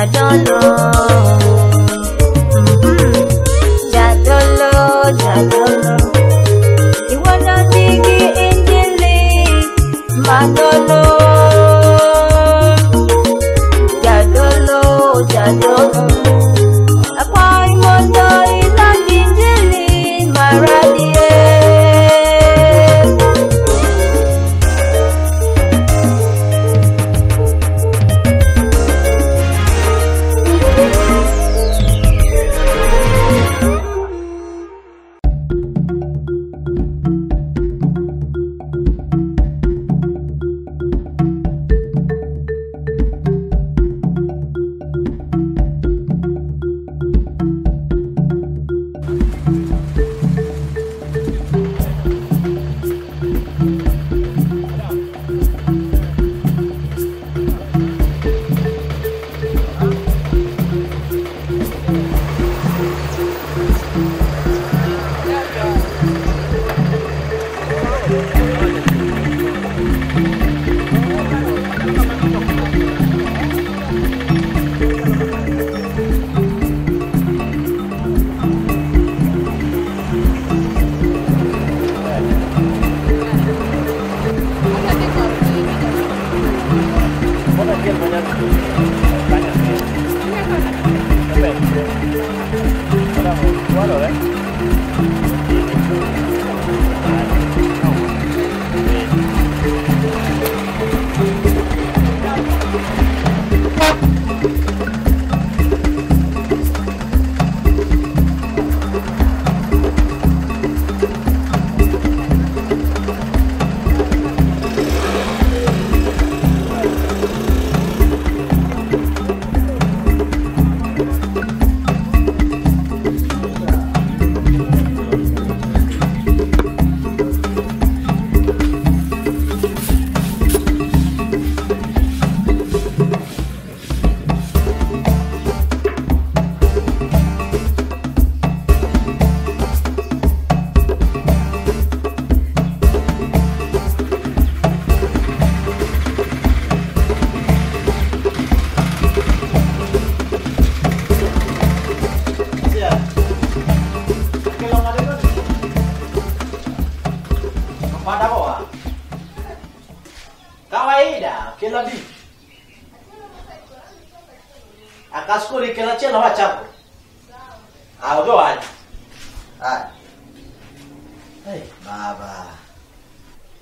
Jadolo. Jadolo, Jadolo. Iwana tigi injili madolo. Jadolo, Jadolo. Akwai mondo iland injili maradie. Akaskuri kila chelo wachako. Ah, go aje. Ah. Hey, baba.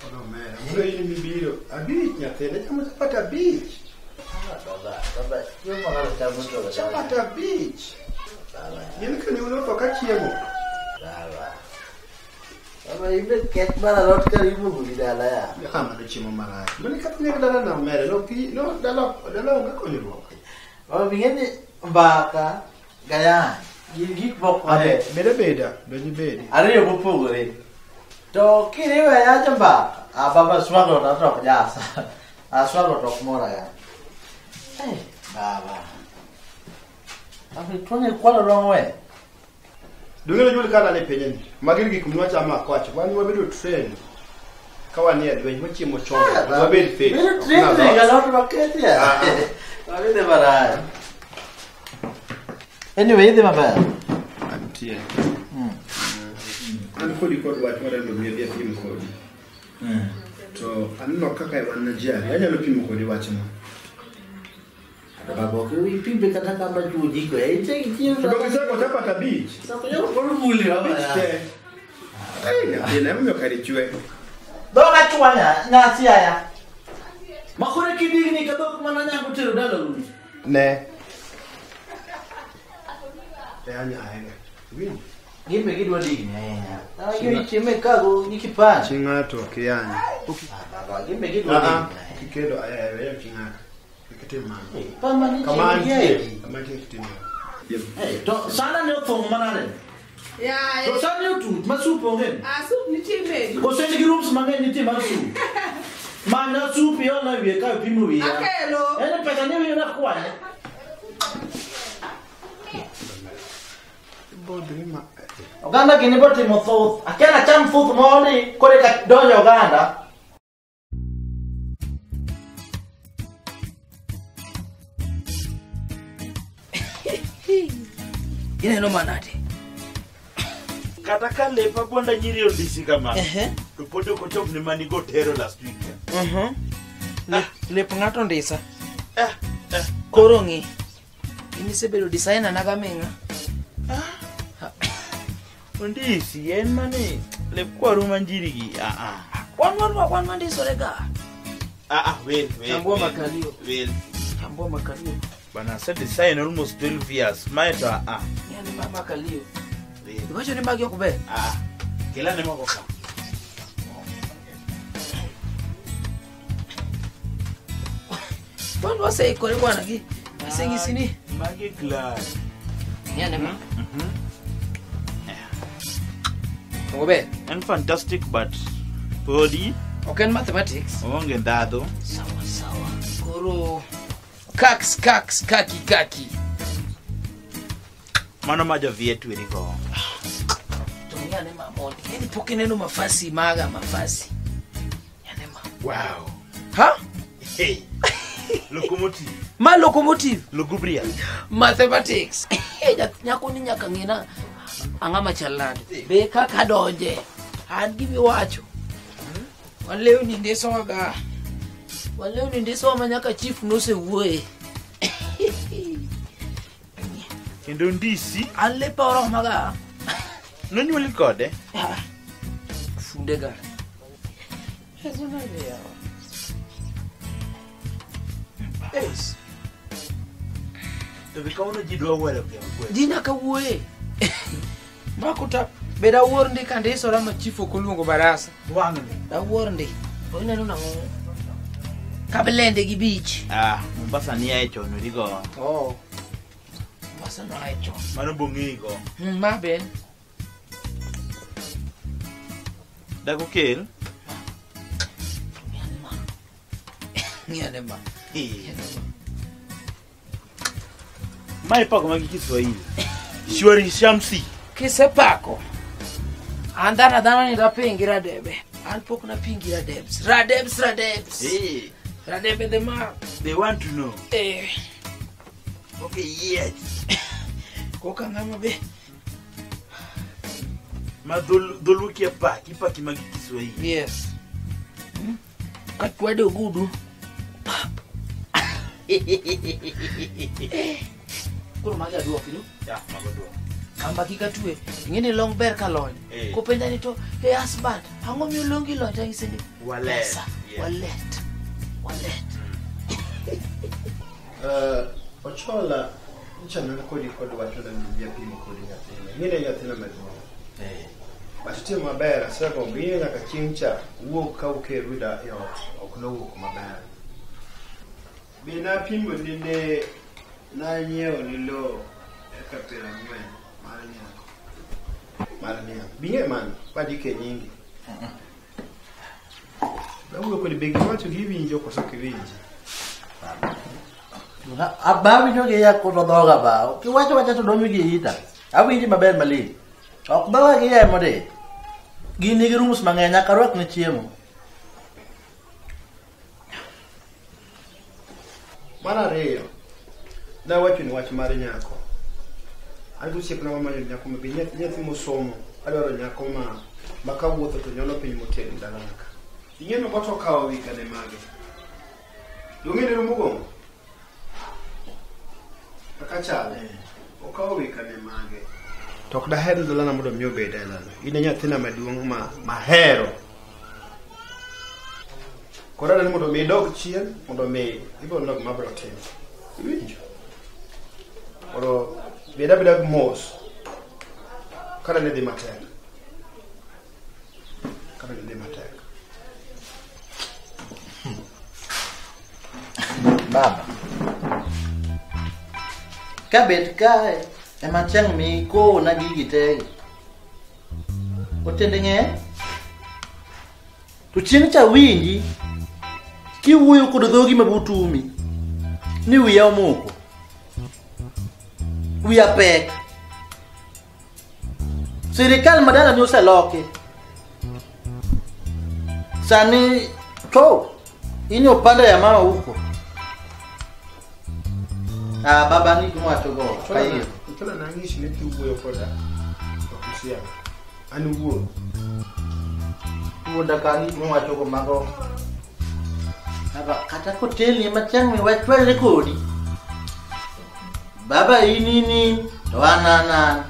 Ono mera, muro ini mibiro. Abich nyathina chamo chapat abich. Baba, baba, chiemo ngalo chamo to. Chapat abich. Baba. Nyen kani uno to ka chiemo. Baba. Baba ibe ket mar alot ka ibugu gi dala ya. Ya mano chiemo marach. Mane kata nyaka dala na omera no ki no dala dala onge konyruok. Baba bingeni mbaka gaya gin gik moko Abe, beda beda, donji bedi. Ariyo mopogore. To kiriwe aja mbaka, ah baba swago to ok jasa. Ah swago to ok mora ya. Eh, baba. Baba tuone kwalo wrong way. Dong'e nyul kana ne penye ni. Magi gik mwachamo akwacho. Wan wabedo train. Ka wanie lweny wachiemo chon. Wabed fit. Bedo train ga lot maketi ya. Wabede marach. Anyway, idhi maber. Antie. An kodi kod wach mar mondo mi adhi apim kodi. To aneno kaka wan na ji ariyo, anyalo pimo kodi wachno. Baba, ok ipimbe kata kama chuo jiko. To donge iseko chapat abich? Muli baba. Abich te. Eh, nyathina emomiyo kare chwe. Dhoga chwanya nyasi aya. Makore kidigni ka dhok mana nyango tero dala uru. Ne. E anya ahinya. Iwinjo? Gin be gidwa digni ahinya. Ayo ichieme kago gi kipande. Chi ng'ato ok iyany. Baba, gin be gidwa digni ahinya. Kikelo aya weyo chi ng'ato. Kik itim mano. Pamba ni Kama chiemo gi antie, eki. kama antie kik itim mano. Eh, to sana ne othung' manade? Ya, To sani otut ma sup onge. ah, soup nitie medi. Koso en gi rooms mang'eny nitie mar sup. Mana sup iolo e wiye ka ipimo wiya. Akelo. En pesa ni wiye nakwanye. Bodri ma Oganda gini botimo thuth. Akia nacham thuth mondi koro eka donjo oganda. Ineno manade. Kata ka lepa bonda nyiri ondisi kama. To pod ok ochop ne manigo tero last week. Lep ng'ato ndisa. Koro ng'i. In isebedo designer na gaming'a. Ondisi en mane lep kwaru manjiri gi. Wan mandisore ga. Well. Tambua makalio. Well. Tambua makalio. Bana said design almost 12 years. Maeta Yani mama kalio. Iwacho ni magi ok ber. Kela ne moko ka. Wan waseikore bwana gi. Aseng'isi ni magi class. Yani ma. Obe. En fantastic but body. Ok en mathematics. Onge ndhadhu. Sawa sawa. Koro kaks kaks kaki kaki. Mano ma jo Viet werigo. To ng'ane ma mondi. Yani pok ineno mafasi maga mafasi. Yani ma. Wow. Ha? Hey. Locomotive. Ma locomotive. Lugubria. Mathematics. Nyako ni nyaka ng'ina ang'ama machal nade. Be kaka donje. An gimiwacho. Wan lewni ndisowa ga. Wan lewni ndisowa ma nyaka chief nosewuoye. Kendo ndisi. An lepa oroma ga. Nonyuoli kode? Funde ga. Yeso nade yawa. Yes. To be kawuono ji dwa wuoro kwe. Ji nyaka wuoye. Makuta be dawuor ndi ka ndisora ma chief ok oluongo barasa. Wang'ni. Dawuor ndi. Ineno nang'o? Kablende gi beach. Mombasa ni ae chon werigo. Oh. Mombasa no ae chon. Mano bong'igo. Ma ben. Dak okel? Ng'ane ma. Ma ipako magi Kiswahili. Shwari Shamsi. Kisepako. An dhano ni dapingi radebe. An pok napingi radebs. Radebs radebs. Hey. Radebe the ma. They want to know. Okay, yes. Koka ng'ama be. Ma dholuo kia paki paki magi Kiswahili. Yes. Katwede ogudu. Koro magi aduoki no? Ya, mago duok. Kamba kik atwe. Ing'e ni long ber ka lony. Kopenja ni to, hey husband, ang'o miyo longi lony? Tang'ise ni Walet. Pesa. Walet. Walet. Ochola, nchano kodi kod wacho na japimo kodi nyathina. Ng'e nyathina maduong'. But itimo maber, asegombo ing'e nyaka chieng' cha wuok ka ukeru da e ot, ok nowuok maber. Be napimo ni ne nanyiewo ni lowo eka 40 mar niang'. Mar niang'. Bing'e mano, wadike nyingi. Awuoyo kodi be giwacho giwinjo koso ok iwinji? Aba winjo gi iya koto dhoga ba. Kiwacho wacha to donjo gi ita. Awinji maber malich. Ok dhoga gi iya emode. Gin nigi rooms mang'eny nyaka rwak ne chiemo. Mar ariyo, nawacho ni wach mar nyako. An gi osiepna mamanyo nyako maber, nyathi mosomo, adwaro nyako ma kawuotho to nyono piny motegno dalana ka. Ing'e ni got okawo wika ne mage. Dong'e ni rumo Kaka chale, okawo wika ne mage. To ok daher ni dalana mondo mi obed dalana. In e nyathina maduong' mahero. Koro adwaro ni mondo mi idog chien, mondo mi ibiro neno gima abiro timo. Iwinjo? Koro bed abeda mos. Kata ne dhi matek. Kata ne dhi matek. Baba. Kabet kae ema chieng' mikowona gigi te. Otende ng'eny. To chieng' cha winji kiwuoyo kod dhogi mabut umi ni wiya omoko. Wiya pek. Sirikal ma dalani oseloki. Sani to in upande ya mama huko. Baba ni gima wacho go. Kayie. Ochola nang'isi ni kiwuoyo koda ok isiam. An wuoro. Wuonda ka gik miwachogo mago. Baba, kata kotelni ema chiang' mi wachwalre kodi. Baba in in to an an an.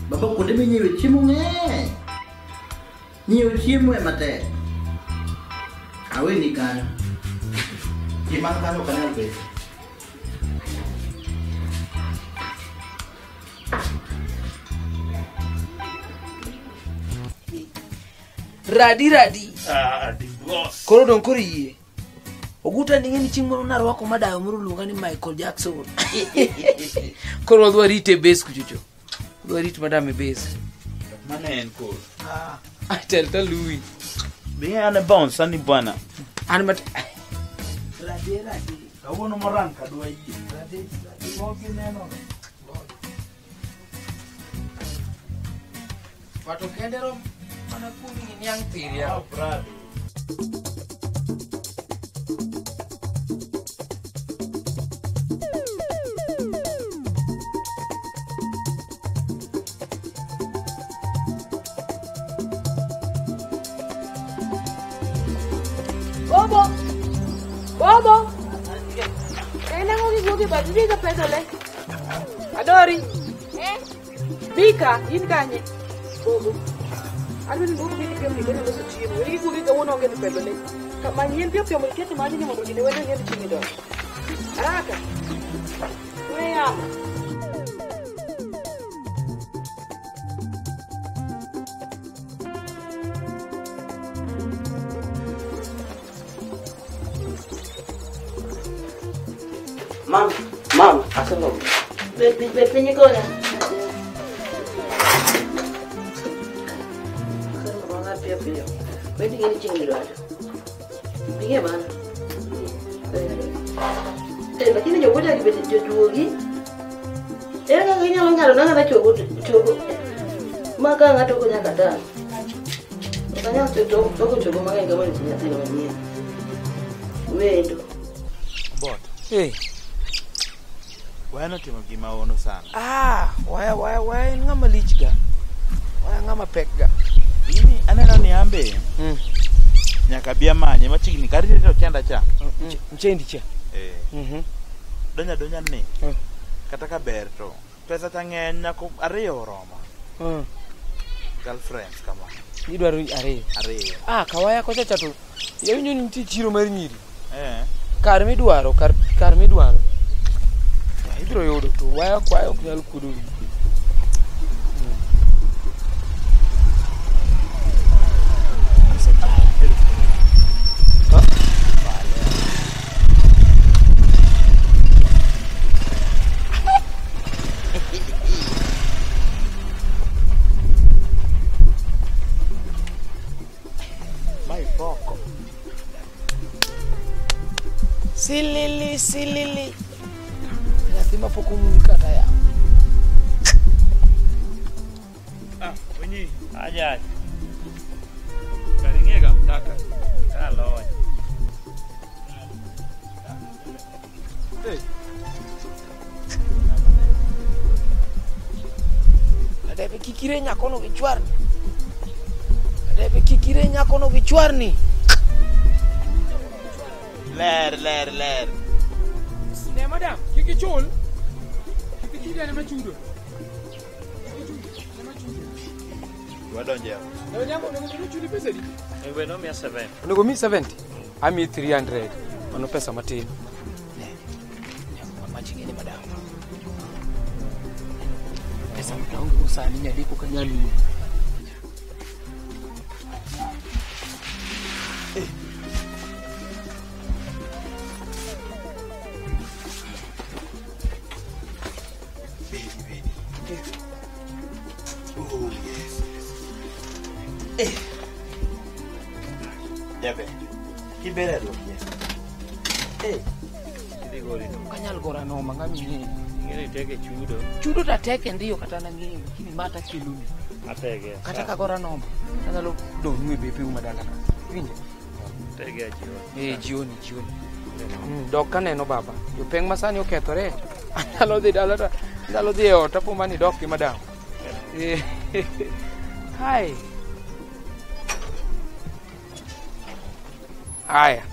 Baba kuonde minyiewe chiemo ng'eny. Nyiewo chiemo ema tek. Aweni kanyo. Gima kanyo ok anyal bedo. Radi radi. Ah, divorce. Koro dong koro yie. Oguta ni ng'eni chieng' moro narwako madayo moro luonga ni Michael Jackson. Koro wadwa rite base kuchocho. Wadwa rit madam e base. Mano en koro. Ah, tel ta Louis. Be an bounce ani bwana. An mat radi radi. Kawuono morang kadwa yie. Radi radi mogi neno. Wato kende rom mana kumi ni niang' thiria. Ah, brother. Bobo! Bobo! En ang'o giwuok e bath bika pesa le? Adori! Eh? Bika, in kanye? Bobo. Adwa ni luok bika piyo mondo loso chiemo. Weri giwuok kawuono onge pesa le. Many yien piyo piyo mondo iket mani ni mondo gine wendo yien chieng' idonjo. Haraka! We yamo. Mam, mam, aseromo. Bet piny koda. Aseromo piyo piyo. Bed ing'e ni chieng' idonjo. Ing'e mano. Lakini jowuoda gi bende jojuogi. Ere kaka inyalo ng'ado nang'ada chogo chogo ma ka ng'ato ok nyaka tang'. Ok anyal toko chogo mang'eny kamano e nyathino manyien. Wendo. Bot. Eh. Waya notimo gima ono sana. Ah, waya waya waya en ng'ama lich ga. Waya ng'ama pek ga. Ini aneno ni ambe. Nyaka bi amanye machiegni karite to chanda cha. Mchendi cha. Eh. Donya donya ni. Kata ka ber to pesa ta ng'eny nyako ariyo oromo. Girlfriends kama. Idwaro ariyo. Ariyo. Ah, kawaya kocha cha to yawinjo ni nitie chiro mar nyiri. Eh. Kar midwaro, kar midwaro. Ibiro yudo to waya kwayo ok nyal kuodo wiyi. Mai poko. Silili silili. Nyathi mapok omul kata yawo. Ah, onyi. Aja. Karing'e mtaka. Kalony. Hey. Adepe kikire nyakono gi chwarni. Adepe kikire nyakono gi chwarni. Ler ler ler. Ne madam, kik ichul. Kik ichul ema chudo. Kik ichul ema chudo. Wadonje. Ne nyambo onego bed ni chuli pesa adi? Onego bed ni omiya 70. Onego mi 70. Ami 300. Mano pesa matin. Ne. Maching'e ni madam. Pesa mtaonge go sani nyadeko ka nyal miyi. Oh, yes, yes. Jaber. Kibere duok yes. Idhi goli no. Ok anyal gora noma ng'ama ing'eyo. Ing'e ni teke chudo. Chudo to ateke ndiyo kata nang'eyo lakini ma takeloni. Atege. Kata ka gora noma anyalo dong'nu e bepeu madala ka. Iwinjo? Tege a jioni. Eh, jioni jioni. Dok kaneno baba. Jopeng' masani okethore. Anyalo dhi dala to Ndalo dhi e ot apo mani dok gi madam. Hai. Aya.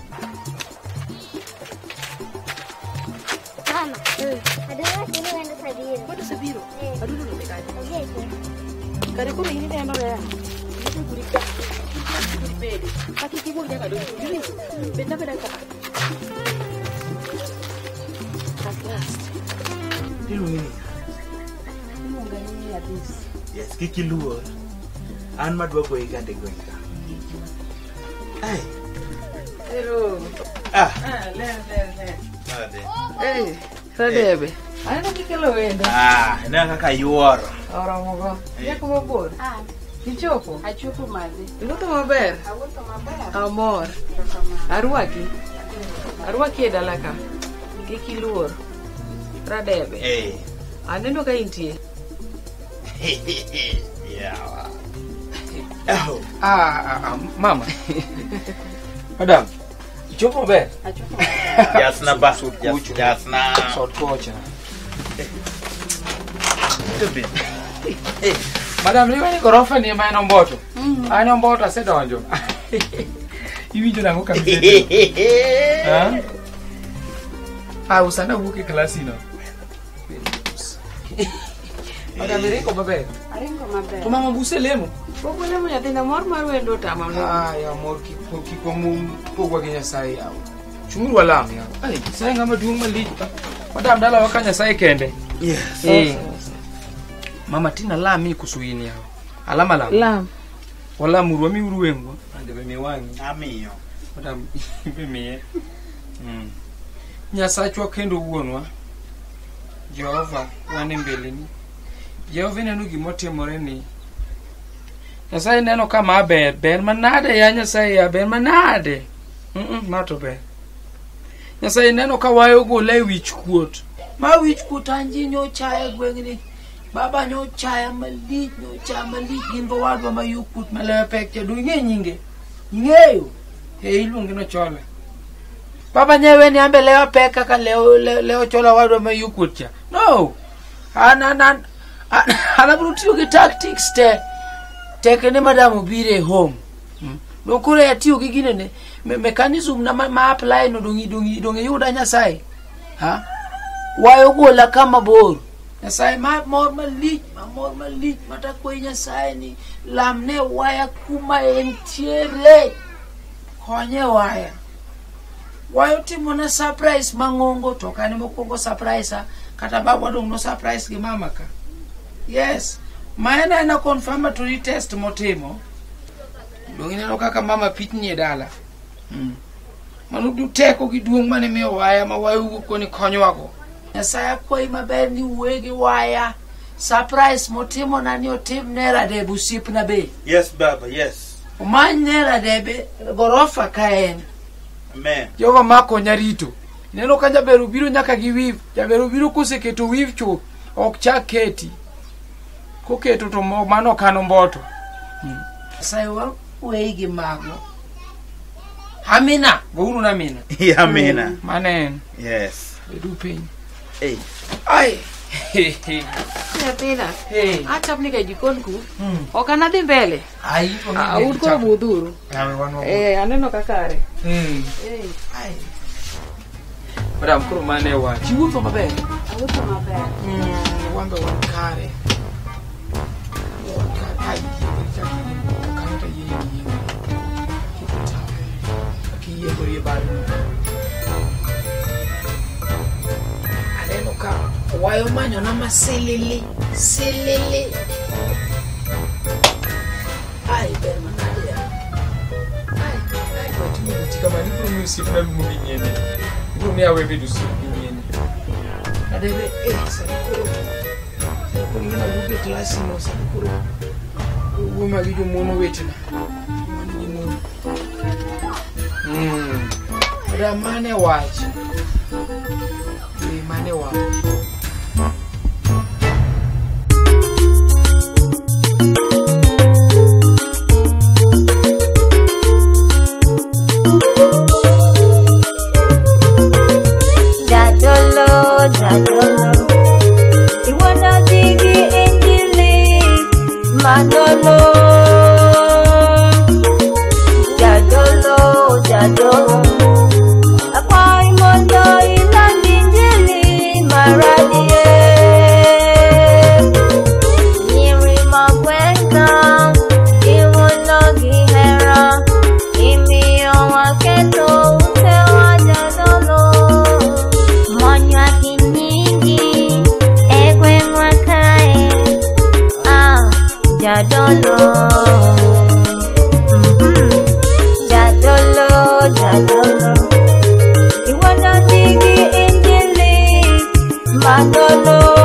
Mama, adwa kini wendo sabiro. Wendo sabiro? Adudu no mekaje. Okay. Kare koro in ineno ya. Nito gurika. Guribede. Kaki kiwuok nyaka donjo. Iwinjo? Bed abeda ka. At last. Iluongi ni? Iluonga ni Adis. Yes, kik iluor. An madwa goyi gande gweng' ka. Ai. Hello. Ah. Ah, ler ler ler. Nade. Eh, Radebe. Aneno kikelo wendo. Ah, ineno kaka yuoro. Oromogo. Nyako mabor. Ah. Ichopo? Achopo madhi. Iwuotho maber? Awuotho maber. Amor. Arwaki. Arwaki e dala ka. Kik iluor. Radebe. Eh. Aneno ka intie. Yawa. Ah, mama. Madam. Ichopo maber? Achopo maber. Jasna ba. Jasna. Sot kocha. Tupi. Madam, liwe ni gorofa ni ema en omboto. An omboto asedonjo. Iwinjo nang'o kabisa? Ha? Ah, usana wuok e klasino. Madam, iringo maber? Aringo maber. To mama buse lemo? Pok olemo nyathina, mor mar wendo otama. Ah, ya mor kik wamum pogwa gi Nyasaye yawa. Chung'uru walam yawa. Ai, Nyasaye ng'ama duong' malich. Madam, dalawa ka Nyasaye kende. Yes. Eh. Mama tina lami koso in yawa. Alama lam. Lam. Walamuru wamiuru wengwa. Ande be miwang'i. Amiyo. Madam, be miye. Nyasachwa kendo wuonwa. Jehova wan e mbeleni. Jehova ineno gimotimore ni. Nyasaye neno ka ma ber, ber manade ya Nyasaye ya ber manade. Ma to ber. Nyasaye neno ka wayo gola e wich kuot. Ma wich kuot an ji nyochaya e gweng'ni. Baba nyochaya malich, nyochaya malich gin bowadwa ma yo kuot malewe pek cha. Dong ing'e nyinge? Ing'eyo? Eh, iluonge nochola. Baba nyewe ni ambe lewa pek kaka leo chola wadwa ma yo kuot cha. No. An abiro tiyo gi tactics te. Tekne madam obiro e home. Dong koro atiyo gi ginene mechanism na ma apply no dong iyuda Nyasaye. Ha? Wayo gola kama bor. Nyasaye ma mor malich, ma mor malich matakwayi Nyasaye ni lamne waya kuma entiere. Konye waya. Wayo timona surprise mang'ongo to kane mokwongo surprise kata babwa dong no surprise gi mama ka. Yes. Ma en aena confirmatory test motimo. Dong ineno kaka mama pichni e dala. Mano du teko gi duong' mane miyo waya ma wayo wuok koni konywago. Nyasaye akwayi maber ni wuoyi waya. Surprise motimo na ni otim ne Radebe osiepna be. Yes baba, yes. Omany ne Radebe gorofa ka en. Amen. Jehova ma konya rito. Ineno ka jaber obiro nyaka gi weave. Jaber obiro koseketo weave chuth ok chak keti. Koketo to mano ok an omboto. Nyasaye wa weyi gi mago. Amina, gouru na amina. Amina. Mano en. Yes. Bedu piny. Hey. Ai. Nyathina. Hey. Achapni ka e jikon ku. Ok anadhi mbele. Ai, Un koro budhuru. Eh, aneno ka kare. Eh. Ai. Madam, koro mano e wach. Iwuotho maber? Awuotho maber. Wan be wan kare. Wan kare. Ai, kanyo to yie gi yie. Kiyiengori e barno. Aneno ka wayo manyona masilili, silili. Ai, ber manade ya. Ai, ai, watimo buti kamano, ibiro miyo osiepna luongo gi nyiene. Ibiro miyo awe bedo osiep gi nyiene. Radebe, sani koro. Sani koro ing'e nawuok e klasino, sani koro Wuo magi jomon owetena. Mano gi mon. Madam, mano e wach. Mano e wach. Jadolo, jadolo, iwuon Adolo.